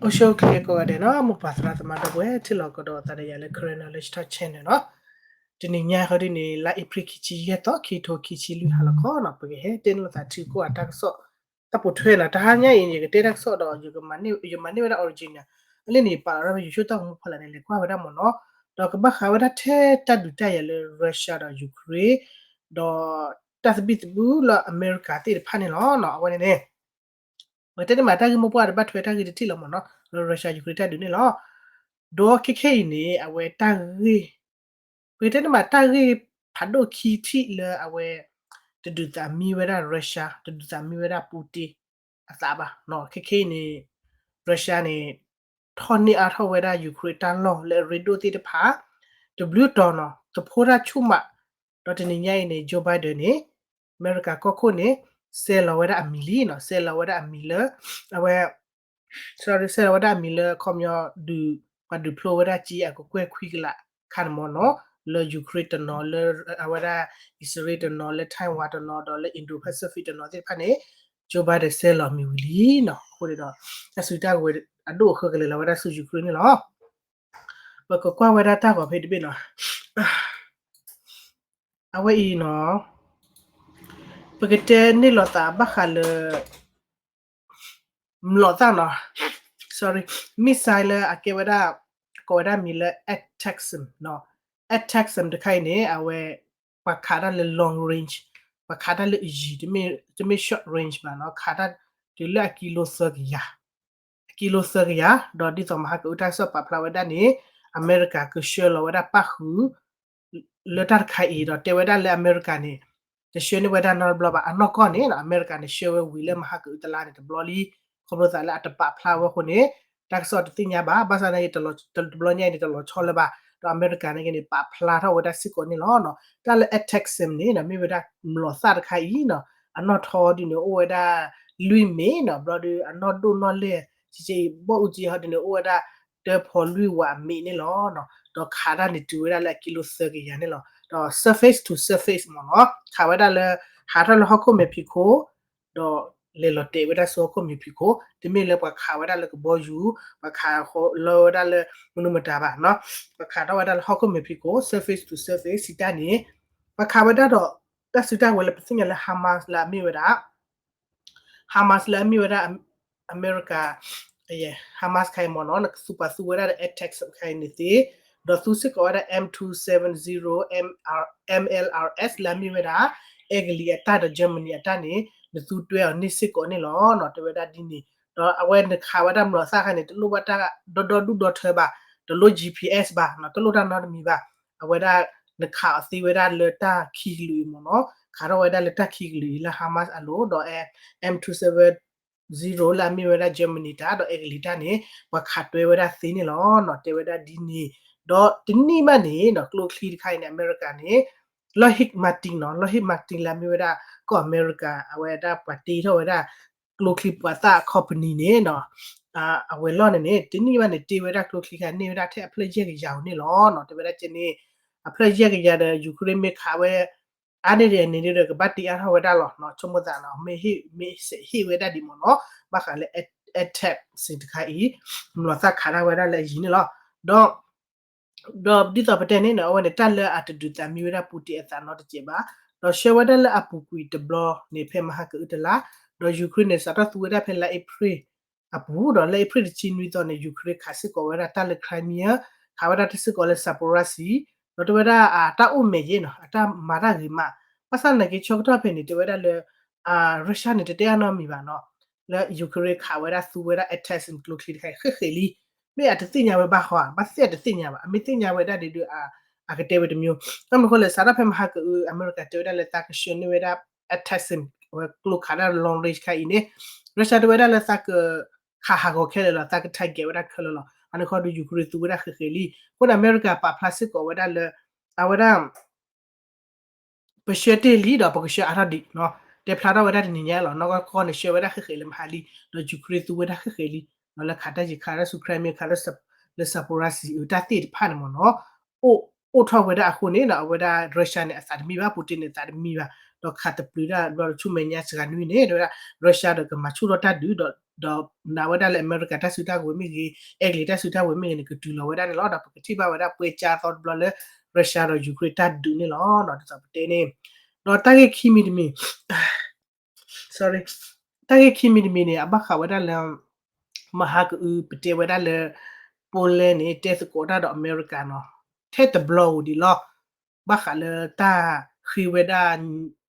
အိၣ်ဆူၣ်အိၣ်ချ့ကိးဂၤဒဲးနီၤ, မိၢ်ပၢ်သရၣ်သမါဒီပုၢ်ဝဲၢ် ထံၣ်လိာ်ကဒီးသးဒီးယၤလၢ Karen Knowledge Talk Channel နီၤ. တနံၤညါဃီဒ်န့ၣ် လါအ့ဖြ့ၣ်ခံဆံယဲၢ်သီ ခံထိခံဆံလွံၢ်ဟါလီၤခီနီၤ, ပကဟဲတဲန့ၢ်လိာ်သးထံကီၢ်အတၢ်ကစီၣ် တၢ်ပိာ်ထွဲနီၤ. တဟါညါအံၤန့ၣ် ယကတဲတၢ်ကစီၣ်ဒီး ယမၤန့ၢ်ဝဲဒၣ် original အလံန့ၣ် ပာ်လီၤဝဲ YouTube တၢ်ဂီၤမူဖီလာ်န့ၣ် လဲၤကွၢ်ဝဲဒၣ်မ့ၢ်နီၤ. ဒီးကဘၣ်ဃးဝဲဒၣ်ထဲတၢ်ဒုးတၢ်ယၤလၢ Russia ဒီး Ukraine ဒီးတၢ်သဘံၣ်သဘုၣ်လၢအမဲရကၤသ့ၣ်တဖၣ်န့ၣ်လီၤ. အဝဲန့ၣ်န့ၣ် ပကတဲန့ၣ်မး တၢ်ဂ့ၢ်မိၢ်ပှၢ် တဘၣ်ထွဲတၢ်ဂ့ၢ်တထံၣ်လီၤမ့ၢ်နီၤ, လၢ Russia Ukraine တၢ်ဒုးန့ၣ်လီၤ. ဒီးခဲခဲအံၤန့ၣ် အဝဲတၢ်ဂ့ၢ် ပကတဲန့ၣ်မး တၢ်ဂ့ၢ်ဖးဒိၣ်ခံထံၣ်လၢအဝဲ တဒုးသးမံဝဲဒၣ် Russia တဒုးသးမံဝဲဒၣ် Putin အသးဘၣ်. ခဲခဲအံၤန့ၣ် Russia န့ၣ် ထီၣ်န့ၢ်အါထီၣ်ဝဲဒၣ် Ukraine တၢ်လီၢ်လၢအရ့ဒိၣ်သ့ၣ်တဖၣ် တဘျုးတီၤနီၤ သဖှိတၢ်ဆူၣ်မး. ဒီးတနံၤညါအံၤန့ၣ် Joe Biden န့ၣ် အမဲရကၤကီၢ်ခိၣ်န့ၣ် စဲလီၤဝဲဒၣ်အမံၤလံနီၤ, စဲလီၤဝဲဒၣ်အမံၤလၢ အဝဲ sorry စဲလီၤဝဲဒၣ်အမံၤလၢ ခီပညီ ဒုး ပှၤဒုးဖျိဝဲဒၣ်က့အကကွဲၢ်ခွံကလးခါန့ၣ်မ့ၢ်နီၤ, လၢ Ukraine တနီၤ, လၢအဝဲဒၣ် အံၣ်စရ့လးတနီၤ, လၢ Taiwan တနီၤ, ဒီးလၢ Indo-Pacific တနီၤသ့ၣ်တဖၣ်န့ၣ် Joe Biden စဲလီၤမံၤဝံၤလံနီၤ. အဃိန့ၣ်ဒီး တၢ်စုတၢ်ကဝဲၤအဒိၣ်အဃၢကလဲၤလီၤဝဲဒၣ်ဆူ Ukraine န့ၣ်လီၤ. ပကကွၢ်ဝဲဒၣ်တၢ်ဂီၤဖဲတဘ့ၣ်နီၤ. အဝဲအံၤနီၤ ပကတဲန့ၢ်လိာ်သးဘၣ်ဃးလၢ မျိာ်သၣ်နီၤ, sorry, missile လၢအကဲဝဲဒၣ် ကိးဝဲဒၣ်မံၤလၢ A taxim နီၤ, A taxim တခါအံၤန့ၣ် အဝဲ ပှၤခးတၢ်လၢ long range, ပှၤခးတၢ်လၢအယံၤ, တမ့ၢ် short range ဘၣ်နီၤ, ခးတၢ်တုၤလၢအကံလိသၢကယၤ အကံလိသၢကယၤ, ဒီးဒ်သိးမဟါကအုတၢ်ကစီၣ်ပာ်ဖျါဝဲဒၣ်န့ၣ် အမဲရကၤကဆှၢလီၤဝဲဒၣ်ပၣ်ဃုာ် လၢတၢ်တခါအံၤဒီးတဲဝဲဒၣ်လၢအမဲရကၤန့ၣ် တဆှၢန့ၢ်ဝဲဒၣ်နီတဘျီဘၣ်. အနီၢ်ကီၢ်န့ၣ် အမဲရကၤန့ၣ် ဆှၢဝဲဝံၤလၢမဟါကအုတလါန့ၣ်တဘျီလံ. ခီဖျိသးလၢအတပာ်ဖျါဝဲအဃိန့ၣ် တၢ်ကစီၣ်တသ့ၣ်ညါဘၣ်. ဘၣ်ဆၣ်သနာ်က့ တဘျီညါအံၤန့ၣ် တလီၤဆီလၢၤဘၣ်. ဒီးအမဲရကၤန့ၣ်က့န့ၣ် ပာ်ဖျါထီၣ်ဝဲဒၣ်စ့ၢ်ကီးန့ၣ်လီၤ. တၢ်လၢ A taxim န့ၣ် မ့ၢ်ဝဲဒၣ်မျိာ်သၣ်တခါအံၤနီၤ, အနီၢ်ထီဒုန့ၣ် အိၣ်ဝဲဒၣ်လွံၢ်မံးနီၤ, ဘျီဒီးအနီၢ်ဒိၣ်နီၢ်လဲၢ် ကကဘီၣ်အူကဟီဒုန့ၣ် အိၣ်ဝဲဒၣ်တၢဖီလွံၢ်ဝးမံးန့ၣ်လီၤ. ဒီးခးတၢ်န့ၣ်တုၤဝဲဒၣ်လၢအကံလိသၢကယၤန့ၣ်လီၤ. ဒီး surface to surface မ့ၢ်နီၤ, ခးဝဲဒၣ်လၢ ဟးထီၣ်လၢဟီၣ်ခိၣ်မဲာ်ဖံးခိၣ် ဒီးလဲၤလီၤတဲာ်ဝဲဒၣ်ဆူဟီၣ်ခိၣ်မဲာ်ဖံးခိၣ်, တမ့ၢ်လၢပှၤခးဝဲဒၣ်လၢကဘီယူၤ, ပှၤခးလၢဝဲဒၣ်လၢမနုၤမတၤဘၣ်နီၤ, ပှၤခးထီၣ်ဝဲဒၣ်လၢဟီၣ်ခိၣ်မဲာ်ဖံးခိၣ် surface to surface စံးတၢ်န့ၣ်, ပှၤခးဝဲဒၣ်ဒီး တၢ်စုတၢ်ဝဲၤလၢပသ့ၣ်ညါလၢ Hamas လၢအမ့ၢ်ဝဲဒၣ် Hamas လၢအမ့ၢ်ဝဲဒၣ် အမဲရကၤ Hamas ခါအံၤမ့ၢ်နီၤ, နကသူပှၤသူဝဲဒၣ်ဒီး A taxim ခါအံၤန့ၣ်သ့, ဒီးသူစ့ၢ်ကီးဝဲဒၣ် M two seven zero, M R, M L R S လၢအမ့ၢ်ဝဲဒၣ် အဲကလံးအတၢ်ဒီး Germany အတၢ်န့ၣ် နသူတွဲအီၤန့ၢ်စ့ၢ်ကီးန့ၣ်လီၤနီၤ, တဲဝဲဒၣ်ဒ်န့ၣ်. ဒီးအဝဲနခးဝဲဒၣ်မျိာ်သၣ်ခါန့ၣ် တလိၣ်ဘၣ်တၢ်ဒီဒီဒူၣ်ဒီထၢဘၣ်, တလိၣ် G P S ဘၣ်နီၤ, တလိၣ်တၢ်နီတမံၤဘၣ်. အဝဲဒၣ်နခးအီၤသ့ဝဲဒၣ်လၢတၢ်ခံကလုာ်အံၤမ့ၢ်နီၤ, ခးထီၣ်ဝဲဒၣ်လၢတၢ်ခံကလုာ်အံၤလၢ Hamas အလိၤ, ဒီး M two seven zero လၢအမ့ၢ်ဝဲဒၣ် Germany တၢ် ဒီးအဲကလံးတၢ်န့ၣ် ပှၤခးတွဲဝဲဒၣ်သ့န့ၣ်လီၤနီၤ, တဲဝဲဒၣ်ဒ်န့ၣ်. ဒီးတနံၣ်ဘၣ်န့ၣ်နီၤ ကျိချံတခါအံၤန့ၣ် အမဲရကၤန့ၣ် Lockheed Martin နီၤ, Lockheed Martin လၢအမ့ၢ်ဝဲဒၣ်ကီၢ်အမဲရကၤ အဝဲဒၣ်ပှၤတ့ထီၣ်ဝဲဒၣ် ကျိချံပှၤသၣ်အ company န့ၣ်နီၤ, အဝဲၤလီၢ်န့ၣ်န့ၣ် တနံၣ်ဘၣ်န့ၣ် တ့ဝဲဒၣ်ကျိချံခါန့ၢ်ဝဲဒၣ်ထဲအဖျၢၣ်ယဲၢ်ကယၤဧိၤန့ၣ်လီၤနီၤ, တဲဝဲဒၣ်ကဲန့ၣ် အဖျၢၣ်ယဲၢ်ကယၤဒီး Ukraine မ့ၢ်ခးဝဲ အါန့ၢ်ဒံးန့ၣ်ဒီး ကဘၣ်တ့အါထီၣ်ဝဲဒၣ်လီၤ. ဆိကမိၣ်သးနီၤ မ့ၢ်ဟ့ၣ် မ့ၢ်စဲးဟ့ၣ်ဝဲဒၣ်ဒံးမ့ၢ်နီၤ, ဘၣ်ဃးလၢ A taxim တခါအံၤ မျိာ်သၣ်ခးဒၣ်ဝဲဒၣ်လၢအယံၤန့ၣ်လီၤ. ဒီး ဒီးဒ်သိးပတဲန့ၣ်နီၤ အဝဲန့ၣ် တၢ်လၢအတဒုးသးမံဝဲဒၣ် Putin အသးနီတစဲးဘၣ်, ဒီးဆှၢဝဲဒၣ်လၢအပူၤကွံာ်တဘျီန့ၣ် ဖဲမဟါကအုတလါ, ဒီး Ukraine န့ၣ် စးထီၣ်သူဝဲဒၣ်ဖဲလါအ့ဖြ့ၣ်အပူၤ, ဒီးလါအ့ဖြ့ၣ် တဆံနွံသီန့ၣ် Ukraine ခးစ့ၢ်ကီးဝဲဒၣ်တၢ်လၢ Crimea, ခးဝဲဒၣ်တၢ်စ့ၢ်ကီးလၢ Zaporizhzhia, ဒီးတဲဝဲဒၣ်အတၢ်အိၣ်မဲာ်ယဲနီၤ အတၢ်မၤတၢ်ဂ့ၤမး, ဘၣ်ဆၣ်သနာ်က့ ဆၢကတီၢ်ဖဲန့ၣ် တဲဝဲဒၣ်လၢ Russia န့ၣ် တတဲအါနီတမံၤဘၣ်နီၤ, လၢ Ukraine ခးဝဲဒၣ်သူဝဲဒၣ် A taxim ကျိချံတခါအံၤ ဃ့ၢ်ဃ့ၢ်လံ, မ့ၢ်အတသ့ၣ်ညါဝဲဘၣ်ဃီဧါ, ဘၣ်သ့ၣ်အတသ့ၣ်ညါဘၣ်, အမ့ၢ်သ့ၣ်ညါဝဲဒၣ်ဒ်ဒီး အကတဲဝဲတမံၤ, တၢ်မနုၤအဃိလဲၣ် စးထီၣ်ဖဲမဟါကအု အမဲရကၤတဲဝဲဒၣ်လၢသးကဆှၢန့ၢ်ဝဲဒၣ် A taxim ဝဲကျိခးဒၣ် long range ခါအံၤန့ၣ်, Russia တဲဝဲဒၣ်လၢသးက ခးဟးဂီၤခဲလၢာ်လီၤ, သးက target ဝဲဒၣ်ခဲလၢာ်လီၤ. အန့ၣ်ခီဒီး Ukraine သူဝဲဒၣ်ဃ့ၢ်ဃ့ၢ်လံ, အဃိန့ၣ် အမဲရကၤပာ်ဖျါစ့ၢ်ကီးဝဲဒၣ်လၢ အဝဲဒၣ် ပဆှၢတ့ၢ်လံဒီးပကဆှၢအါထီၣ်ဒံးနီၤ, တဲဖျါထီၣ်ဝဲဒၣ်တနံၤညါလီၤ, နီၢ်ကီၢ်ကီၢ်န့ၣ် ဆှၢဝဲဒၣ်ဃ့ၢ်ဃ့ၢ်လၢမဟါလံ, ဒီး Ukraine သူဝဲဒၣ်ဃ့ၢ်ဃ့ၢ်လံ, ဒီးလၢခးတၢ်ယံၤခးတၢ်ဆူ Crimea ခးတၢ်လၢ Zaporizhzhia တၢ်သ့ၣ်တဖၣ်န့ၣ်မ့ၢ်နီၤ, အိၣ် အိၣ်ထီၣ်ဝဲဒၣ်အဃိန့ၣ်ဒီး အဝဲဒၣ် Russia န့ၣ် အသးတမံဘၣ်, Putin န့ၣ် အသးတမံဘၣ်, ဒီးခးသပျုးတၢ်ဘျီတဆူမဲာ်ညါစှၤနွံန့ၣ် တဲဝဲဒၣ် Russia ဒီးကမၤဆူၣ်ထီၣ်တၢ်ဒုးဒီး ဒီးနာ်ဝဲဒၣ်လၢအမဲရကၤတၢ်စုတၢ်ကဝဲၤမ့ၢ်ဂ့ၤ, အဲကလံးတၢ်စုတၢ်ကဝဲၤမ့ၢ်ဂ့ၤန့ၣ် ကတုၤလီၤဝဲဒၣ်န့ၣ်လီၤ. ဒီးပကထံၣ်ဘၣ်ဝဲဒၣ်ပွဲစါသီတဘျီလၢ Russia ဒီး Ukraine တၢ်ဒုးန့ၣ်လီၤ. ဒ်သိးပတဲန့ၣ် ဒီးတၢ်ဂ့ၢ်ခံမံၤတမံၤ sorry, တၢ်ဂ့ၢ်ခံမံၤတမံၤန့ၣ် အဘၣ်ဃးဝဲဒၣ်လၢ မဟါကအု ပတဲဝဲဒၣ်လၢ Poland န့ၣ် တဲသကိးတၢ်ဒီးအမဲရကၤနီၤ, ထဲတဘျီဧိၤဒံးလီၤ. ဘၣ်ဃးလၢတၢ်ဃ့ဝဲဒၣ်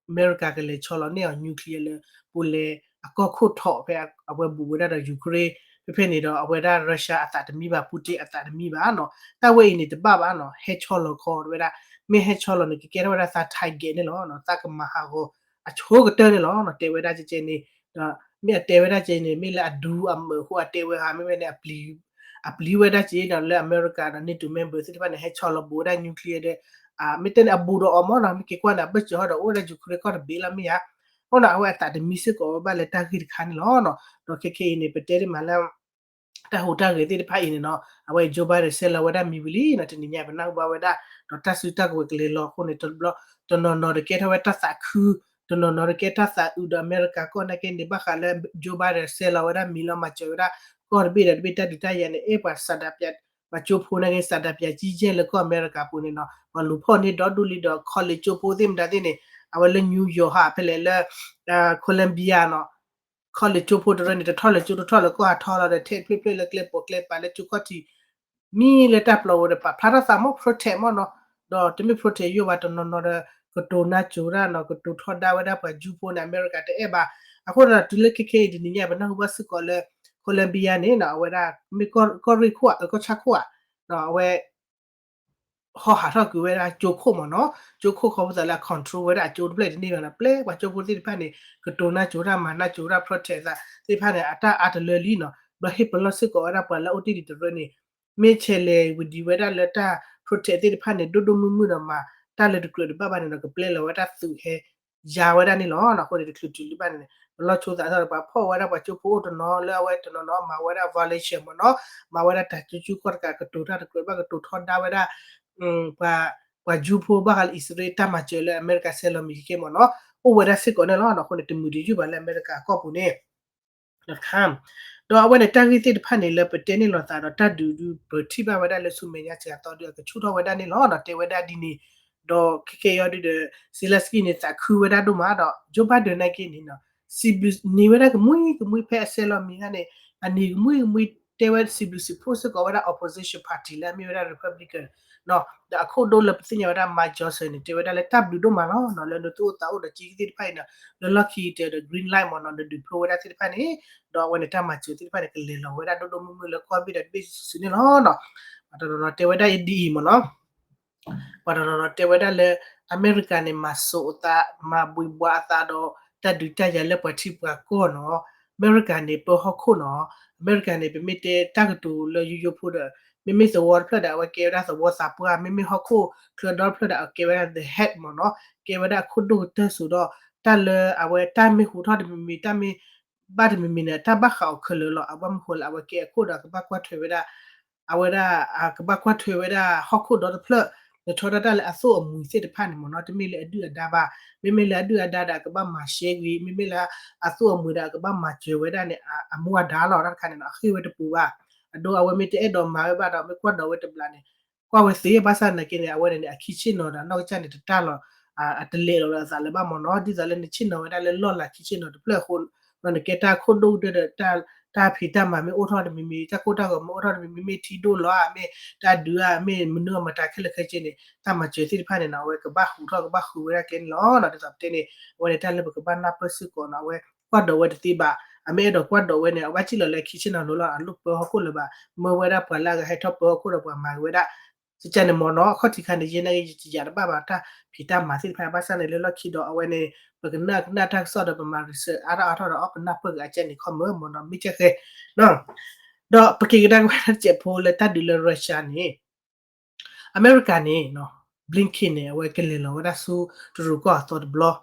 အမဲရကၤကလဲၤဆီလီၤန့ၢ်အီၤ nuclear လၢ Poland အကီၢ်ခိၣ်ထီၣ်ဖဲအဝဲဘူးဝဲဒၣ်ဒီး Ukraine ဖဲဖဲန့ၣ်ဒီး အဝဲဒၣ် Russia အသးတမံဘၣ်, Putin အသးတမံဘၣ်နီၤ. တၢ်ဝဲအံၤန့ၣ်တဘၣ်ဘၣ်နီၤ, ဟဲဆီလီၤခီတဲဝဲဒၣ်, မ့ၢ်ဟဲဆီလီၤန့ၣ် ကကဲထီၣ်ဝဲဒၣ်သး target န့ၣ်လီၤ. သးကမၤဟးဂီၤအဆိကတၢၢ်န့ၣ်လီၤ. တဲဝဲဒၣ်ကဲကဲန့ၣ် ဒီးမ့ၢ်အတဲဝဲဒၣ်ကဲန့ၣ် မ့ၢ်လၢအဒူအမုာ်အဃိအတဲဝဲဧါ, မ့မ့ၢ်န့ၣ် အပျံၤဝဲဒၣ်ကဲဒီးလၢအမဲရကၤဒီး NATO member သ့ၣ်တဖၣ်န့ၣ် ဟဲဆီလီၤဘူးဝဲဒၣ် nuclear ဒီး မ့ၢ်တဲန့ၣ် အဘူးဒီးအီၤမ့ၢ်နီၤ, မ့ၢ်က့ၤကွၢ်န့ၣ် အဘၢၣ်စၢၤဟီဒီး အိၣ်ဝဲဒၣ် Ukraine ကီၢ်တဘ့ၣ်လီၤမ့ၢ်ဧါ. အဃိဒီး အဝဲအသးတမံစ့ၢ်ကီးဝဲဘၣ်လၢတၢ်ဂ့ၢ်တခါန့ၣ်လီၤ. ဒီးခဲခဲအံၤန့ၣ် ပတဲဒ်မးလၢ တၢ်ဟူးတၢ်ဂဲၤသ့ၣ်တဖၣ်အံၤန့ၣ်နီၤ, အဝဲ Joe Biden ဆဲးလီၤဝဲဒၣ်မံၤဝံၤလံနီၤ, တနံၤညါပနၢ်ဟူဘၣ်ဝဲဒၣ်, ဒီးတၢ်စုတၢ်ကဝဲၤကလဲၤလီၤအဃိန့ၣ် တဘျီ တနီၤနီၤတကဲထီၣ်ဝဲတၢ်သးခု, တနီၤနီၤတကဲတၢ်သးအုးဒီးအမဲရကၤကီၢ်နာ်က့န့ၣ် ဘၣ်ဃးလၢ Joe Biden ဆဲးလီၤဝဲဒၣ်မံၤလီၤမၤစၢၤဝဲဒၣ် ကီၢ်တဘ့ၣ်ဒီးတဘ့ၣ်တၢ်ဒုးတၢ်ယၤန့ၣ် အဲၣ်ပှၤစးဒးပၠး, ပှၤကၠိဖိနာ်က့ စးဒးပၠးကံကဲၢ်လၢကီၢ်အမဲရကၤပူၤန့ၣ်နီၤ, ပှၤလူၤဖီၣ်န့ၢ်ဒီဒူၣ်လံဒီး college ကၠိဖိသ့ၣ်မတၤသ့ၣ်န့ၣ်, အဝဲလၢ New York ဟးဖဲလဲၣ်လၢ Columbia နီၤ college ကၠိဖိတရၢန့ၣ် တထီၣ်လၢကၠိတထီၣ်လၢကီၢ်ဟးထီလီၤဒီး ထဲးဖျ့ဖျ့လၢကျဲပိာ်ကျဲပၤလၢကၠိခီၣ်ထံး, မံလၢတၢ်ပျီဝဲဒီးပာ်ဖျါထီၣ်သးမ့ၢ် protest မ့ၢ်နီၤ, ဒီးတမ့ၢ် protest ယိၣ်ဘၣ်တနီၤနီၤဒီး ကတိၤနါစိၤတၢ်နီၤ, ကတိၤထီဒါဝဲဒၣ်ပှၤကၠိဖိန့ၣ် အမဲရကၤတအဲၣ်ဘၣ်. အဃိဒီးတုၤလၢခဲခဲအံၤတနံၤညါ ပနၢ်ဟူဘၣ်စ့ၢ်ကီးလၢ Columbia န့ၣ်နီၤ, အဝဲဒၣ် မ့ၢ်ကီၢ်ရ့ၣ်ခိၣ်ဧါ ကီၢ်ဆၣ်ခိၣ်ဧါ, အဝဲ ဟီဟးထီၣ်ကွံာ်ဝဲဒၣ်ကၠိခိၣ်မ့ၢ်နီၤ, ကၠိခိၣ်ဃီပသးလၢအ control ဝဲဒၣ်အကၠိတဖျၢၣ်တန့ၢ်ဘၣ်နီၤ, ပျဲပှၤကၠိဖိသ့ၣ်တဖၣ်န့ၣ် ကတိၤနါစိၤတၢ်မၤနါစိၤတၢ် protest သးသ့ၣ်တဖၣ်န့ၣ် အတၢ်အါတလၢလံနီၤ, ဘျီဟ့ၣ်ပလီၢ်စ့ၢ်ကီးဝဲဒၣ်ပှၤလၢအအိၣ်တ့ၢ်ဒံးတရၢန့ၣ်, မ့ၢ်ဆဲးလဲၤဝံၤဒံးဝဲဒၣ်လၢတၢ် protest သ့ၣ်တဖၣ်န့ၣ် ဒိၣ်ဒိၣ်မုၢ်မုၢ်ဒီးမၤတၢ်လၢတကြၢးတဘၣ်ဘၣ်န့ၣ်ဒီး ကပျဲလီၤဝဲဒၣ်သုးဟဲ ယါဝဲဒၣ်န့ၣ်လီၤ. အဃိန့ၣ် တချုးတုၤလၢဘၣ်န့ၣ်န့ၣ် ပလီၢ်ဆိသးထီၣ်ဒီး ပှၤဖီၣ်ဝဲဒၣ်ပှၤကၠိဖိအိၣ်တနီၤလၢအဝဲတနီၤနီၤ မၤဝဲဒၣ် violation မ့ၢ်နီၤ, မၤဝဲဒၣ်တၢ်ကၠူကၠူကီၢ်တကး ကတိၤတၢ်တကြၢးဘၣ် ကတိၤထီဒါဝဲဒၣ် ပှၤ ပှၤကၠိဖိဘၣ်ဃးလၢအံၣ်စရ့လးတၢ်မၤစၢၤလၢအမဲရကၤဆဲးလီၤမံၤကဲမ့ၢ်နီၤ, အိၣ်ဝဲဒၣ်စ့ၢ်ကီးန့ၣ်လီၤ. အဃိန့ၣ် တမုာ်တယုၢ်ဘၣ်လၢအမဲရကၤအကီၢ်ပူၤန့ၣ် ဒီးအဝဲန့ၣ် တၢ်ဂ့ၢ်သ့ၣ်တဖၣ်န့ၣ် လၢပတဲန့ၢ်လိာ်သးဒီးတၢ်ဒုးဒုး ပထံၣ်ဘၣ်ဝဲဒၣ်လၢဆူမဲာ်ညါစှၤသီဒီး အကဆူၣ်ထီၣ်ဝဲဒၣ်န့ၣ်လီၤ. ဒီးတဲဝဲဒၣ်ဒ်န့ၣ်, ဒီးခဲကဲအံၤဒုးဒီး Zelenskyy န့ၣ် သးခုဝဲဒၣ်ဒိၣ်မးဒီး Joe Biden နာ်က့န့ၣ် စံးဘျုးန့ၢ်ဝဲဒၣ်ကမှံကမှံဖဲအဆဲးလီၤမံၤခါန့ၣ် အန့ၣ်ကမှံကမှံတဲဝဲစံးဘျုးစံးဖှိၣ်စ့ၢ်ကီးဝဲဒၣ် opposition party လၢအမ့ၢ်ဝဲဒၣ် Republican ဒီးအခိၣ်ဒိၣ်လၢပသ့ၣ်ညါဝဲဒၣ် Mike Johnson န့ၣ် တဲဝဲဒၣ်လၢတၢ်ဘျုးဒိၣ်မးလီၤနီၤ လၢနသူၣ်အိၣ်သးအိၣ်ဒီးက့ၤသ့ၣ်တဖၣ်အံၤနီၤ လၢလီၢ်ခံကတၢၢ်ဒီး green light မ့ၢ်နီၤ နဒုးဖျိဝဲဒၣ်သ့ၣ်တဖၣ်န့ၣ် ဒီးအဝဲန့ၣ်တၢ်မၤစၢၤသ့ၣ်တဖၣ်န့ၣ် ကလဲၤလီၤဝဲဒၣ်ဒိၣ်ဒိၣ်မုၢ်မုၢ်လၢကီၢ်ဘ့ၣ်ဒီးတဘ့ၣ်စုာ်စုာ်န့ၣ်လီၤနီၤ ပှၤတနီၤနီၤတဲဝဲဒၣ်ဒ်အံၤမ့ၢ်နီၤ ပှၤတနီၤနီၤတဲဝဲဒၣ်လၢ အမဲရကၤန့ၣ် မၤစိာ်အသး မၤဘှံးဘှီးအသးဒီး တၢ်ဒုးတၢ်ယၤလၢပှၤထံပှၤကီၢ်နီၤ အမဲရကၤန့ၣ် ပၢဟီၣ်ခိၣ်နီၤ အမဲရကၤန့ၣ် ပမ့ၢ်တဲတၢ်ကတိၤလၢယိယိဖိဒီး မ့မ့ၢ်သဝီတဖျၢၣ်ဒီး အဝဲကဲဝဲဒၣ်သဝီသးပှၢ် မ့မ့ၢ်ဟီၣ်ခိၣ်ချၢဒီတဖျၢၣ်ဒီး အကဲဝဲဒၣ် the head မ့ၢ်နီၤ ကဲဝဲဒၣ်အခိၣ်ဒိၣ်ကတၢၢ်စိၤဒီး တၢ်လၢအဝဲတၢ်မ့ၢ်ဟူးထီၣ်တမံၤမံၤ တၢ်မ့ၢ်ဘၣ်တမံၤမံၤန့ၣ် တၢ်ဘၣ်ဃးအီၤခဲလၢာ်လီၤ အဘၣ်မနုၤဃိလၢအဝဲကဲအခိၣ်ဒီး အကဘၣ်ကွၢ်ထွဲဝဲဒၣ် အဝဲဒၣ် အကဘၣ်ကွၢ်ထွဲဝဲဒၣ်ဟီၣ်ခိၣ်ဒီတဖျၢၣ် လၢထီဒါတၢ်လၢအသိၣ်အမှံၤသ့ၣ်တဖၣ်န့ၣ်မ့ၢ်နီၤ တမ့ၢ်လၢအဒုၣ်အဒါဘၣ် မ့မ့ၢ်လၢအဒုၣ်အဒါဒီး အကဘၣ်မၤရှဲဂ့ၤ မ့မ့ၢ်လၢအသိၣ်အမှံၤဒီး အကဘၣ်မၤစၢၤဝဲဒၣ်န့ၣ် အမူအဒါလီၤ တၢ်တခါန့ၣ်နီၤ အဃ့ၢ်ဝဲတပူၤဘၣ် အဒိ အဝဲမ့ၢ်တအဲၣ်ဒိးမၤဝဲဘၣ်ဒီး မ့ၢ်ကွၢ်ဒီးဝဲတဘျီန့ၣ် ကွၢ်ဝဲသ့ ဘၣ်ဆၣ်နာ်က့န့ၣ် အဝဲန့ၣ်န့ၣ် အခံဆ့ၣ်နီၤဒီး အနီၢ်ကစၢ်န့ၣ် တတၢ်လီၤ အတလဲၤလီၤလၢအသးလၢၤဘၣ်မ့ၢ်နီၤ ဒ်သိးလၢနဆ့ၣ်နီၤဝဲဒၣ်လၢလီၢ်လၤခံဆ့ၣ်နီၤတဖျၢၣ်အဃိ ဒီးနကဲတၢ်ခိၣ်ဒိၣ်ကတၢၢ်ဒီး တၢ်ဖံးတၢ်မၤမ့ၢ်အိၣ်ထီၣ်တမံၤမံၤ တၢ်ကိၢ်တၢ်ဂီၤမ့ၢ်အိၣ်ထီၣ်တမံၤမံၤ မ့ၢ်ထံဒိၣ်လီၤဧါ မ့ၢ်တၢ်ဒုးဧါ မ့ၢ်မနုၤအမတၤခဲလၢာ်ခဲဆ့န့ၣ် တၢ်မၤစၢၤသ့ၣ်တဖၣ်န့ၣ်နီၤ အဝဲကဘၣ်ဟူးထီၣ်ကဘၣ်ဃုာ်ဝဲဒၣ်ကျဲန့ၣ်လီၤ. ဒ်သိးပတဲန့ၣ် အဝဲန့ၣ်တၢ်လၢပကဘၣ်နၢ်ပၢၢ်စ့ၢ်ကီးနီၤ အဝဲကွၢ်ဒီးဝဲတသ့ဘၣ် အမ့ၢ်အဲၣ်ဒိးကွၢ်ဒီးဝဲန့ၣ် အဝဲစံၣ်လီၤလၢခံဆ့ၣ်နီၤလိၤလီၤ အလိၣ်ပၢဟီၣ်ခိၣ်လၢၤဘၣ် မၢဝဲဒၣ်ပှၤလၢအဂၤဟဲထီၣ်ပၢဟီၣ်ခိၣ်ဒီးပှၤမၤက့ၤဝဲဒၣ် စကန့ၣ်မ့ၢ်နီၤ အခီၣ်ထံးခါန့ၣ် ယဲနာ်က့ ယတယာ်တဘၣ်ဘၣ် တၢ်ဖံးတၢ်မၤသ့ၣ်တဖၣ် ဘၣ်ဆၣ်န့ၣ်လၢလီၢ်ခံဒီးအဝဲန့ၣ် ပကနၣ်ကနၣ်တၢ်ကစီၣ်ဒီးပမၤ research အါထီၣ်အါထီၣ်ဒီး အီၣ်ပနၢ်ပၢၢ်က့ၤအကန့ၣ်ခီမ့ၢ်မ့ၢ်နီၤ မ့ၢ်ကဲဃဲ ဒီးပက့ၤကဒါက့ၤဝဲဒၣ်တစဲးဖိလၢတၢ်ဒုးလၢ Russia န့ၣ် အမဲရကၤန့ၣ် Blinken န့ၣ် အဝဲကလဲၤလီၤဝဲဒၣ်ဆူတရူးကီၢ်အသီတဘျီ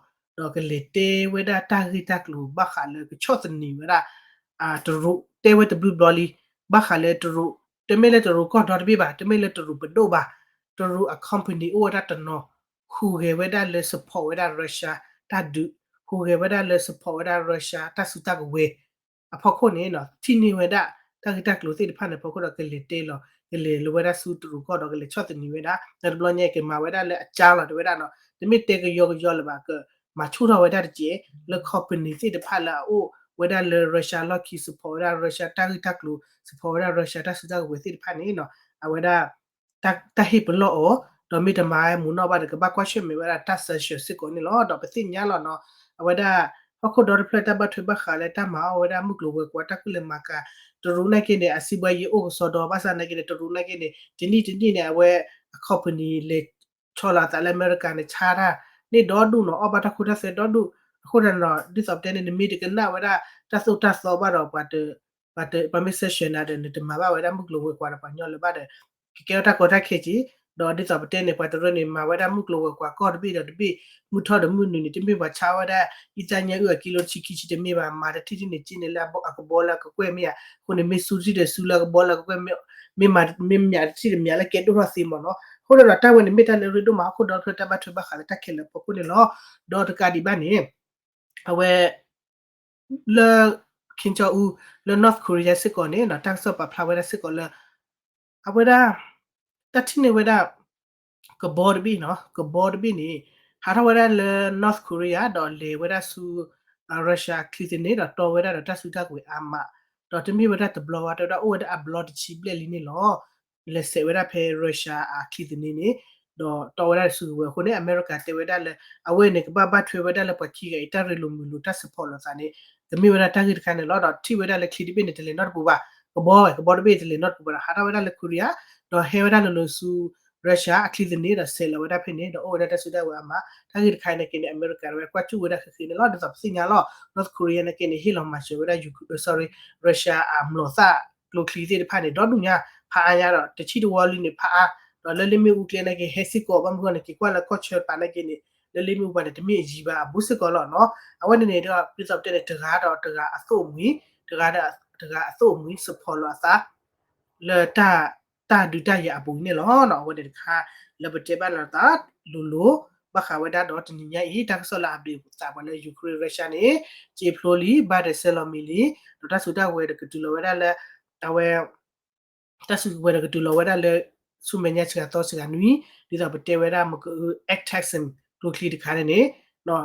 ဒီးကလဲၤတဲဝဲဒၣ်တၢ်ဂ့ၢ်တၢ်ကျိၤဘၣ်ဃးလၢကဆီၣ်သနံးဝဲဒၣ် တရူး တဲဝဲတဘျုးဘျီလံ ဘၣ်ဃးလၢတရူး တမ့ၢ်လၢတရူးကီၢ်ဒီတဘ့ၣ်ဘၣ် တမ့ၢ်လၢတရူးပဒိၣ်ဘၣ် တရူးအ company အိၣ်ဝဲဒၣ်တနီၤ ဟူးဂဲၤဝဲဒၣ်လၢ support ဝဲဒၣ် Russia တၢ်ဒုး, ဟူးဂဲၤဝဲဒၣ်လၢ support ဝဲဒၣ် Russia တၢ်စုတၢ်ကဝဲၤ အဖီခိၣ်န့ၣ် ထံၣ်န့ၢ်ဝဲဒၣ် တၢ်ဂ့ၢ်တၢ်ကျိၤသ့ၣ်တဖၣ်န့ၣ် အဖီခိၣ်ဒီးကလဲၤတဲလီၤ ကလဲၤလၢဝဲဒၣ်ဆူတရူးကီၢ်ဒီးကလဲၤဆီၣ်သနံးဝဲဒၣ် ဒီးတဘျီညါက့ၤမၤဝဲဒၣ်လၢအကါလီၤ တဲဝဲဒၣ်နီၤ တမ့ၢ်တဲကယီကယီလၢၤဘၣ် ကမၤဆူၣ်ထီၣ်ဝဲဒၣ်တက့ၢ် လၢ company သ့ၣ်တဖၣ်လၢအအိၣ်ဝဲဒၣ်လၢ Russia လီၢ်ခံ support ဝဲဒၣ် Russia တၢ်ဂ့ၢ်တၢ်ကျိၤ support ဝဲဒၣ် Russia တၢ်စုတၢ်ကဝဲၤသ့ၣ်တဖၣ်န့ၣ် အဝဲဒၣ် တၢ်ဟ့ၣ်ပလီၢ်အီၤ ဒီးမ့ၢ်တမၤမူးနီၣ်ဘၣ်ဒီး ကဘၣ်ကွၢ်ဆၢၣ်မဲာ်ဝဲဒၣ်တၢ် sanction စ့ၢ်ကီးန့ၣ်လီၤ. ဒီးပသ့ၣ်ညါလီၤနီၤ အဝဲဒၣ် ဟီၣ်ခိၣ်ဒီတဖျၢၣ်တၢ်ဘၣ်ထွဲဘၣ်ဃးလၢတၢ်မၤအီၣ်ဝဲဒၣ်မုၢ်ကျိၤဝဲၤကွာ် တၢ်ကူၣ်လဲၤမၤကၤ တရူးနာ်က့န့ၣ် အစံးဘှါယံၤအိၣ်ကစီဒီဘၣ်ဆၣ်နာ်က့န့ၣ် တရူးနာ်က့န့ၣ် တနံၣ်တနံၣ်န့ၣ် အဝဲအ company လဲၤဆီလီၤအသးလၢအမဲရကၤန့ၣ် ဆါတၢ်န့ၣ်ဒီဒူၣ်နီၤ အီၣ်ဘၣ်တၢ်ခိတၢ်သွဲဒီဒူၣ် အဃိသတးန့ၣ်ဒီး ဒ်သိးပတဲန့ၣ် နမ့ၢ်တကနၣ်ဝဲဒၣ်တၢ်သိၣ်တၢ်သီဘၣ်ဒီး ပှၤမ့ၢ် sanction နၤဒီး နတမၤဘၣ်ဝဲဒၣ်မုၢ်ကျိၤဝဲၤကွာ်ဒီးပှၤကညီလၢၤဘၣ်ဒီး ကကဲထီၣ်တၢ်ကီတၢ်ခဲက့ၤ ဒီးဒ်သိးပတဲန့ၣ် ပှၤတရူးန့ၣ် မၤဝဲဒၣ်မုၢ်ကျိၤဝဲၤကွာ်ကီၢ်တဘ့ၣ်ဒီးတဘ့ၣ် မုၢ်ထီၣ်ဒီးမုၢ်နုာ်န့ၣ် တမ့ၢ်ပှၤဆါဝဲဒၣ် အံသၣ်ညါအုၣ်အကံလိတဆံခံဆံတမ့ၢ်ဘၣ် မၤတထံၣ်ထံၣ်န့ၣ်က့န့ၣ် လၢအကဘီလၢအကကွဲၢ်မ့ၢ်ဧါ အဃိန့ၣ် မ့ၢ်စူတထံၣ်ဒီးစူလၢအကဘီလၢအကကွဲၢ် မ့ၢ်မၤတထံၣ်တမံၤလၢကဲဒိၣ်ထီၣ်သ့မ့ၢ်နီၤ အဃိဒီးတၢ်ဝဲန့ၣ်မ့ၢ်တၢ်လၢရ့ဒိၣ်မး ဟီၣ်ခိၣ်ဒီတဖျၢၣ်တၢ်ဘၣ်ထွဲဘၣ်ဃးလၢတၢ်ခဲလၢာ်အဖီခိၣ်န့ၣ်လီၤ. ဒီးတကးဒံးဘၣ်န့ၣ် အဝဲ လၢ Kim Jong Un လၢ North Korea စ့ၢ်ကီးန့ၣ် တၢ်ကစီၣ်ပာ်ဖျါဝဲဒၣ်စ့ၢ်ကီးလၢ အဝဲဒၣ် တၢ်ထံၣ်န့ၢ်ဝဲဒၣ် ကဘီတဘ့ၣ်နီၤ ကဘီတဘ့ၣ်န့ၣ် ဟးထီၣ်ဝဲဒၣ်လၢ North Korea ဒီးလဲၤဝဲဒၣ်ဆူ Russia အချံသန့ဒီးတီဝဲဒၣ်ဒီးတၢ်စုတၢ်ကဝဲၤအါမး ဒီးတမ့ၢ်ဝဲဒၣ်တဘျီဘၣ် တဲဝဲဒၣ်အိၣ်ဝဲဒၣ်အဘျီတဆံဘျဲၣ်လံန့ၣ်လီၤ. လဲၤဆဲးဝဲဒၣ်ဖဲ Russia အချံသန့န့ၣ် ဒီးတီဝဲဒၣ်စုကဝဲၤအဃိန့ၣ် အမဲရကၤတဲဝဲဒၣ်လၢ အဝဲန့ၣ်ကဘၣ်ဘၣ်ထွဲဝဲဒၣ်လၢပှၤခံဂၤအံၤ တၢ်ရ့လိာ်မုာ်လိာ်တၢ် support လိာ်သးန့ၣ် ကမ့ၢ်ဝဲဒၣ်တၢ်ဂ့ၢ်တခါန့ၣ်လီၤ. ဒီးထံၣ်ဝဲဒၣ်လၢချံတဘ့ၣ်န့ၣ် တလဲၤနီတပူၤဘၣ် ကဘီဝဲ ကဘီတဘ့ၣ်တလဲၤနီတပူၤဘၣ်ဒီး ဟးထီၣ်ဝဲဒၣ်လၢ Korea ဒီးဟဲဝဲဒၣ်လိၤလိၤဆူ Russia အချံသန့ဒီးဆဲးလီၤဝဲဒၣ်ဖဲန့ၣ် ဒီးအိၣ်ဝဲဒၣ်တၢ်စုတၢ်ဝဲၤအါမး တၢ်ဂ့ၢ်တခါအံၤနာ်က့န့ၣ် အမဲရကၤဝဲကွၢ်ကၠူၣ်ဝဲဒၣ်ဃဲးဃဲးန့ၣ်လီၤ. ဒ်သိးပသ့ၣ်ညါလီၤ North Korea နာ်က့န့ၣ် ဟ့ၣ်လီၤမၤစၢၤဝဲဒၣ် Ukraine sorry Russia အမျိာ်သၣ်ကျိချံသ့ၣ်တဖၣ်န့ၣ် ဒီဒူၣ်ညါ ဖးအါညါဒီး တဆံတဝီလံန့ၣ် ဖးအါ ဒီးလၢလ့မ့ၣ်အူကျဲနာ်က့ ဟဲစ့ၢ်ကီး ဘၣ်မနုၤအဃိန့ၣ် က့ၤကွၢ်လၢကီၢ်ဆၢတပၤနာ်က့န့ၣ် လၢလ့မ့ၣ်အူပၤန့ၣ် တမ့ၢ်အယံၤဘၣ်အဘူးစ့ၢ်ကီးလီၤနီၤ. အဝဲန့ၣ်န့ၣ်ဒီး ဒ်သိးပတဲန့ၣ် တဂၤဒီးတဂၤအသိၣ်အမှံၤ တဂၤဒီးတဂၤအသိၣ်အမှံၤ support လိာ်အသး လၢ တၢ်ဒုးတၢ်ယၤအပူၤအံၤန့ၣ်လီၤ. အဝဲန့ၣ်တခါ လၢပတဲဘၣ်လိာ်သးလိၤလိၤ ဘၣ်ဃးဝဲဒၣ်ဒီးတနံၤညါအံၤ တၢ်ကစီၣ်လၢ update သးပှၤလၢ Ukraine Russia န့ၣ် စ့ဖျိလံ ဘၣ်ဒီးဆဲးလီၤမံၤလံ ဒီးတၢ်စုတၢ်ဝဲၤဒီးကတုၤလီၤဝဲဒၣ်လၢ အဝဲ တၢ်စုကဝဲၤဒီးကတုၤလီၤဝဲဒၣ်လၢ ဆူမဲာ်ညါစှၤသီစှၤနွံ ဒ်သိးပတဲဝဲဒၣ် မကအု Act Texan ကျိချံတခါန့ၣ်န့ၣ်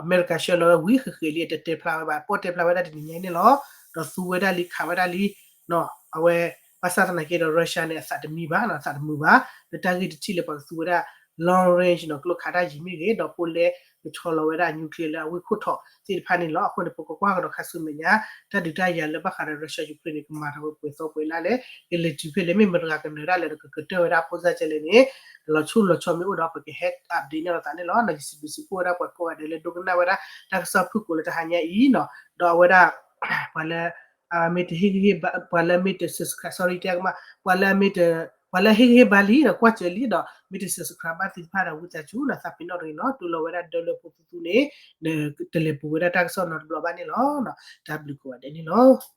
အမဲရကၤဆှၢလီၤဝဲဝံၤဃဲးဃဲးလံ အတတဲဖျါဝဲဘၣ် ပီၣ်တဲဖျါဝဲဒၣ်တနံၤညါအံၤန့ၣ်လီၤ. ဒီးသူဝဲဒၣ်လံ ခးဝဲဒၣ်လံ အဝဲ ဘၣ်ဆၣ်သနာ်က့ဒီး Russia န့ၣ် အသးတမံဘၣ် အသးတမုာ်ဘၣ် လၢတၢ်ဂ့ၢ်တထံၣ်လၢပှၤကသူဝဲဒၣ် long range နီၤ ကျိခးတၢ်ယံၤမ့ၢ်ဂ့ၤ ဒီးဖိလဲကဆီလီၤဝဲဒၣ် nuclear လၢအဝ့ၢ်ခိၣ်ထီၣ်သ့ၣ်တဖၣ်န့ၣ်လီၤ. အဃိန့ၣ် ပကကွၢ်ကဒီးခါဆူမဲာ်ညါ တၢ်ဒုးတၢ်ယၤလၢဘၣ်ဃးဒီး Russia Ukraine န့ၣ် ကမၤထီၣ်ဝဲပှဲၤသီပှဲၤလါလဲၣ် ကလဲၤတုၤဖဲလဲၣ် မ့ၢ်မတၤတဂၤကနၢၤဒၣ်လဲၣ်ဒီး ကကတၢၢ်ဝဲဒၣ်ဖိစၢ်ကဲလဲၣ်န့ၣ် လီၤဆီလီၤဆီမ့ၢ်အိၣ်ဒီး ပကဟဲ update န့ၢ်လိာ်သးန့ၣ်လီၤ. ယစံးဘျုးစံးဖှိၣ်ဝဲဒၣ်ပှၤကိးဂၤဒဲးလၢဒိကနၣ်ဝဲဒၣ် တၢ်ကစီၣ်ဖုၣ်ကိာ်လၢတဟါညါအံၤနီၤ ဒီးအဝဲဒၣ် ပှၤလၢ မ့ၢ်တဟ့ၣ်ဂံၢ်ဟ့ၣ်ဘါ ပှၤလၢမ့ၢ်တ subscribe sorry တဲကမၣ် ပှၤလၢမ့ၢ်တ ပှၤလၢဟ့ၣ်ဂံၢ်ဟ့ၣ်ဘါလံဒီးကွၢ်စၢၤလံဒီး မ့ၢ်တ subscribe ဘၣ်သ့ၣ်တဖၣ်ဒီး ဝံသးစူၤနီၤ သးပ့ၤနီၣ်တဂ့ၤနီၤ တူၢ်လိာ်ဝဲဒၣ်ဒၢလၢဖိသူသူန့ၣ် တလဲၤပူၤဝဲဒၣ်တၢ်ကစီၣ်နီတဘျီဘၣ်န့ၣ်လီၤ. တၢ်ဘျုးကိးဂၤဒဲးန့ၣ်လီၤ.